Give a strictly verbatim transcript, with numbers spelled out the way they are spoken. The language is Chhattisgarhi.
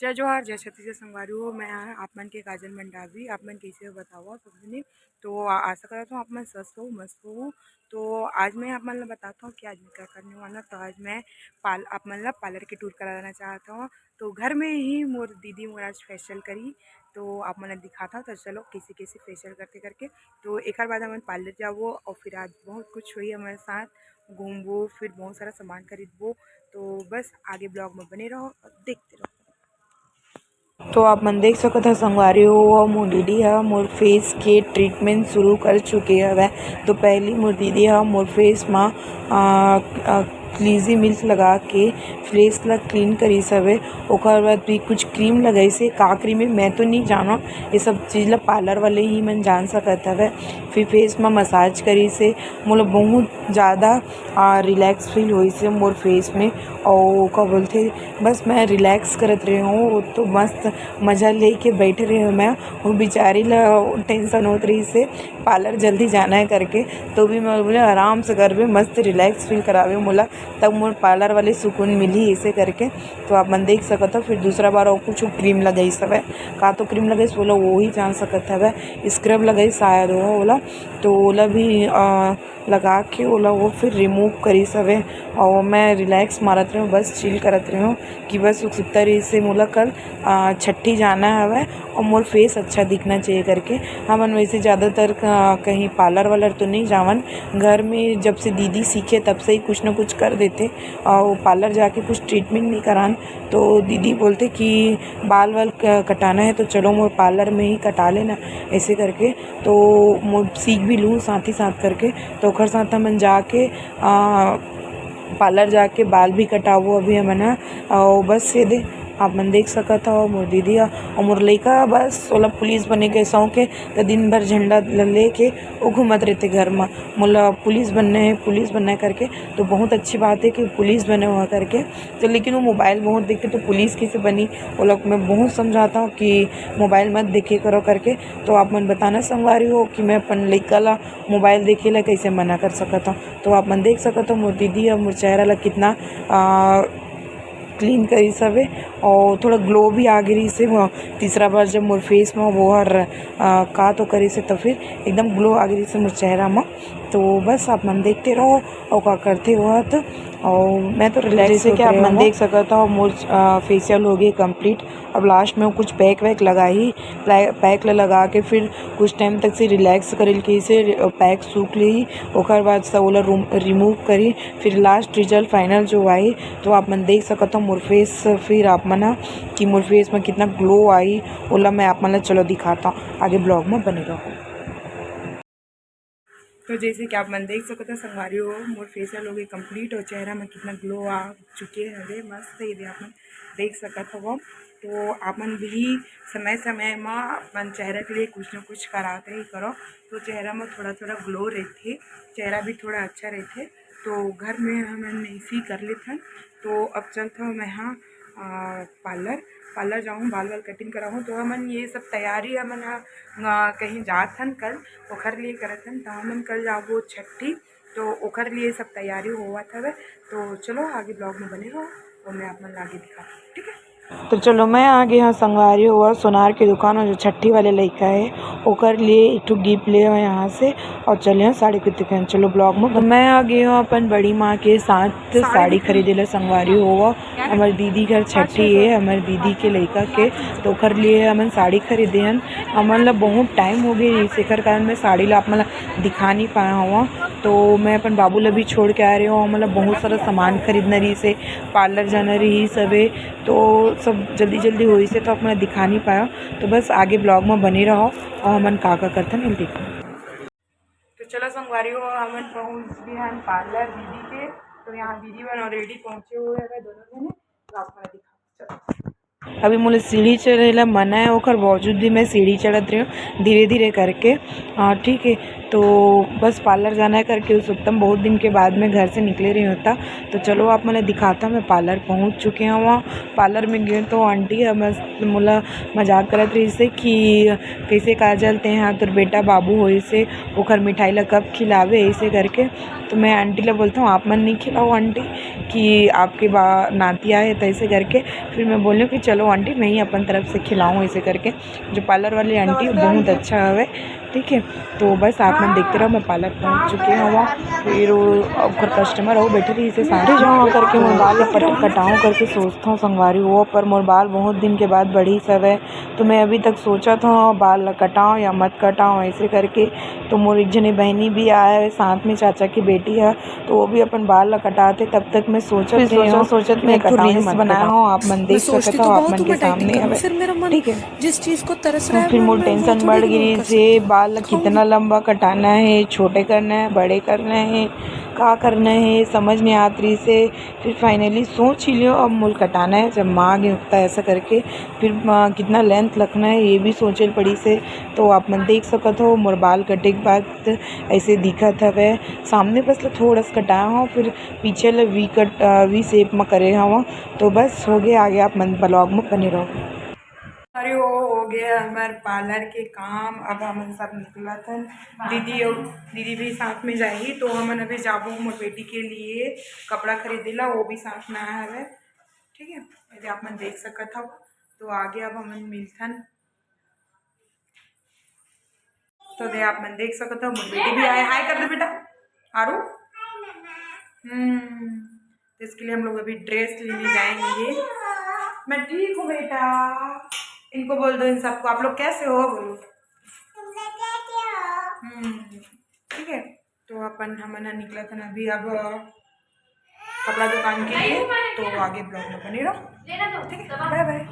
जय जोहार, जय छत्तीसगढ़ संगवारी हो। मैं आप मन के काजल मंडावी। आप मन कैसे हो बताओ सब जने। तो आ-, आशा करत हूँ आप मन स्वस्थ हो, मस्त हो। तो आज मैं आप मन ला बताता हूँ कि आज मैं क्या करने वाला। तो आज मैं पाल-, आप मन ला पार्लर के टूर करा देना चाहता हूँ। तो घर में ही मोर दीदी मोर आज फेशियल करी, तो आप मन ला दिखाता हूँ। तो चलो कैसे कैसे फेशियल करते करके, तो एकर बाद हमन पार्लर जाबो और फिर आज बहुत कुछ होई हमारे साथ, घूमबो, फिर बहुत सारा सामान खरीदबो। तो बस आगे ब्लॉग में बने रहो और देखते रहो। तो आप मन देख सकत ह संगवारी हो, मोर दीदी ह मोर फेस के ट्रीटमेंट शुरू कर चुके हवय। तो पहली मोर दीदी ह मोर फेस म, आ, आ, क्लींजी मिल्क लगा के फेस ला क्लीन करिस हवे। ओकर बाद भी कुछ क्रीम लगाइस हे। का क्रीम हे मैं तो नहीं जानव, ये सब चीज़ ला पार्लर वाले ही मन जान सकत हवे। फिर फेस म मसाज करिस हे। मोला बहुत ज़्यादा, आ, रिलैक्स फील होइस हे मोर फेस में। और का बोलथे, बस मैं रिलैक्स करत रहे हूँ, वो तो मस्त मज़ा लेके बैठे रहे हूँ मैं। वो बेचारी ला टेंशन होत रहिस हे पार्लर जल्दी जाना है करके, तो भी मैं बोले आराम से करबे, मस्त रिलैक्स फील करावे मोला, तब मोर पार्लर वाले सुकून मिली इसे करके। तो आप मन देख सकत हो। फिर दूसरा बार और कुछ क्रीम लगाइस हवे, का तो क्रीम लगाइस बोला वो ही जान सकत हवे, स्क्रब लगाइस शायद वो ओला, तो ओला भी, आ, लगा के ओला वो फिर रिमूव करिस हवे। और मैं रिलैक्स मारत रहे हूँ, बस चिल करत रहे हूँ कि बस उत्सुकता रहिस हे मोला कल, आ, छट्ठी जाना हवय और मोर फेस अच्छा दिखना चाहिए करके। हमन वैसे ज़्यादातर क-, कहीं पार्लर वालर तो नहीं जावन, घर में जब से दीदी सीखे तब से ही कुछ ना कुछ कर देथे और पार्लर जाके कुछ ट्रीटमेंट नहीं करान। तो दीदी बोलथे कि बाल वाल क-, कटाना है तो चलो मोर पार्लर में ही कटा लेना, ऐसे करके। तो मोर सीख भी लूँ साथ ही साथ करके, तो ओकर साथ हमन जाके, आ, पार्लर जाके बाल भी कटाबो अभी हमन ह। और बस ये दे आप मन देख सकत हो मोर दीदी ह और मोर लइका ह बस ओला पुलिस बने के शौक हे, त दिन भर झंडा ल लेके वो घूमत रहिथे घर म, मोला पुलिस बनना है, पुलिस बनना है करके। तो बहुत अच्छी बात है कि पुलिस बने हुआ करके। तो लेकिन वो मोबाइल बहुत देखते, तो पुलिस कैसे बनी? वो लोग मैं बहुत समझाता हूँ कि मोबाइल मत देखे करो करके। तो आप मन बताना संगवारी हो कि मैं अपन लइका ला मोबाइल देखे ला कैसे मना कर सकत हूँ। तो आप मन देख सकत हो मोर दीदी ह मोर चेहरा ला कितना, आ, क्लीन करिस हवे और थोड़ा ग्लो भी आ गे रहिस हे। वो तीसरा बार जब मोर फेस में वो हर, आ, का तो करिस हे, तो फिर एकदम ग्लो आ गे रहिस हे मोर चेहरा में। तो बस आप मन देखते रहो और का करते हो तो। और मैं तो रिलैक्स जैसे कि आप मन देख सकत हो मोर, आ, फेशियल हो गए कंप्लीट। अब लास्ट में वो कुछ पैक वैक लगाही, प्लै-, पैक ल लगा के फिर कुछ टाइम तक से रिलैक्स करे ल कहिसे, पैक सूख लेही, ओकर बाद से ओला रूम, रिमूव करी, फिर लास्ट रिजल्ट फाइनल जो आई तो आप मन देख सकत हो मोर फेस, फिर आप मन ह कि मोर फेस में कितना ग्लो आई, ओला मैं आप मन ला चलो दिखाता हूँ, आगे ब्लॉग में बने रहो। तो जैसे कि आप मन देख सकत हो संगवारी हो, मोर फेशियल हो गई कंप्लीट और चेहरा में कितना ग्लो आ चुके हवे, मस्त ये भी आप मन देख सकत हो। तो आप मन भी समय समय म अपन चेहरा के लिए कुछ ना कुछ कराते ही करो, तो चेहरा में थोड़ा थोड़ा ग्लो रहथे, चेहरा भी थोड़ा अच्छा रहथे। तो घर में हमन ऐसे ही कर लेथन। तो अब चलत हव मैं हा, आ, पार्लर, पार्लर जाऊँ, बाल वाल कटिंग कराऊँ। तो हमन ये सब तैयारी हमन हा, आ, कहीं जात हन कल, ओखर लिए करत हन। तो हमन कल जाबो छट्ठी, तो ओखर लिए सब तैयारी होवत हवे। तो चलो आगे ब्लॉग में बने रहो और मैं आप मन ला आगे दिखाती हूँ, ठीक है? तो चलो, मैं आ गे हव संगवारी हो, सोनार के दुकान में जो छट्ठी वाले लइका हे, ओकर लिए एक ठो गिफ्ट ले हव यहाँ से और चले हव साड़ी कुर्ती पहन। चलो ब्लॉग में। तो मैं आ गे हव अपन बड़ी माँ के साथ साड़ी खरीदे ला संगवारी हो। हमर दीदी घर छट्ठी हे, हमर दीदी के लइका के, तो ओकर लिए हमन साड़ी खरीदे हन। हमन ला बहुत टाइम हो गए रहिस, एकर कारण मैं साड़ी ला आप मन ला दिखा नहीं पाया हूँ। तो मैं अपन बाबू ला भी छोड़ के आ रही हूँ, हमन ला बहुत सारा सामान खरीदना रहिस हे, पार्लर जाना रहिस हवे, तो सब जल्दी जल्दी होइस हे, तो आप मन ला दिखा नहीं पाया। तो बस आगे ब्लॉग में बने रहो और हमन का का करथन, हम देखो। तो चलो संगवारी हो, हमन पहुँच गए हन पार्लर दीदी के। तो यहाँ दीदी मन ऑलरेडी पहुँचे हुए हैं दोनों जने, तो आप मन ला दिखा, चलो। अभी मोला सीढ़ी चढ़े ला मना है, ओकर बावजूद भी मैं सीढ़ी चढ़त रही हूँ धीरे धीरे करके। हाँ, ठीक है, तो बस पार्लर जाना है करके उस उत्तम बहुत दिन के बाद में घर से निकले रही होता। तो चलो आप मन ल दिखाता, मैं पार्लर पहुँच चुके हवं। पार्लर में गए तो आंटी ह मस्त मोला मजाक करत रहिस हे कि कैसे काजल, तेहा तोर बेटा बाबू होइस हे, ओखर मिठाई ला कब खिलावे, ऐसे करके। तो मैं आंटी ला बोलता हूँ, आप मन नहीं खिलाओ आंटी, कि आपके बा नाती आए, तो ऐसे करके फिर मैं बोली हूँ कि चलो आंटी, मैं ही अपन तरफ से खिलाऊँ, ऐसे करके। जो पार्लर वाली आंटी है, बहुत अच्छा हवे, ठीक है। तो बस आप मन देखते रहो, मैं पार्लर पहुँच चुके हवं। फिर वो ओकर कस्टमर वो बैठे रहिस हे साथ में। जाऊँ करके मोर बाल ला पट-, कटाऊँ करके सोचता हूँ संगवारी वो, पर मोर बाल बहुत दिन के बाद बढ़िस हवे, तो मैं अभी तक सोचत हवं बाल ला कटाऊँ या मत कटाऊँ, ऐसे करके। तो मोर एक झने बहनी भी आए हवे साथ में, चाचा की बेटी है, तो वो भी अपन बाल ला कटाथे। तब तक मैं सोचत फिर रही सोचत, हूँ, सोचत मैं मैं एक ठो कटाऊँ या reels मत बनाए कटाऊँ। हूँ, आप मन मैं देख सोचती सकत तो हो, आप बहुत मन हूँ के कटाई सामने करने, हवे, सिर्फ मेरा मन ठीक है। जिस चीज़ को तरस रहा है, फिर वो मोर मैं tension सोचती बढ़ हूँ गिरी कब से, बाल ला कितना लंबा कटाना है, छोटे करना है, बड़े करना है, का करना है, समझ नहीं आत रहिस हे। फिर finally सोच ही लियो, अब मोल कटाना है, जब माँ आगे उठता है ऐसा करके। फिर अ, कितना length रखना है, ये भी सोचे ल पड़िस हे। तो आप मन देख सकत हो, मोर बाल कटे के बाद ऐसे दिखत हवे। सामने बस ल थोड़ा सा कटाया हूँ, फिर पीछे ल V cut, अ, V shape में करे हवं। तो बस हो गया, आगे आप मन vlog में बने रहो। अरे वो हो गया हमार पार्लर के काम। अब हमन सब निकलत हन। दीदी अउ दीदी भी साथ में जाही, तो हमन अभी जाबो मोर बेटी के लिए कपड़ा खरीदे ला, वो भी साथ में आया हवे, ठीक है। यदि आप मन देख सकत हव, तो आगे अब हमन मिलथन। तो दे आप मन देख सकत हो, मोर बेटी भी आए। हाय कर दे बेटा, आरू। हम्म, तो इसके लिए हम लोग अभी ड्रेस लेने जाएंगे। मैं ठीक हूँ बेटा, इनको बोल दो, इन सबको, आप लोग कैसे हो बोलो। हम्म, ठीक है। तो अपन हमन ह निकलत हन अभी अब कपड़ा दुकान के लिए, तो आगे vlog में बने रहो, ठीक है, bye bye।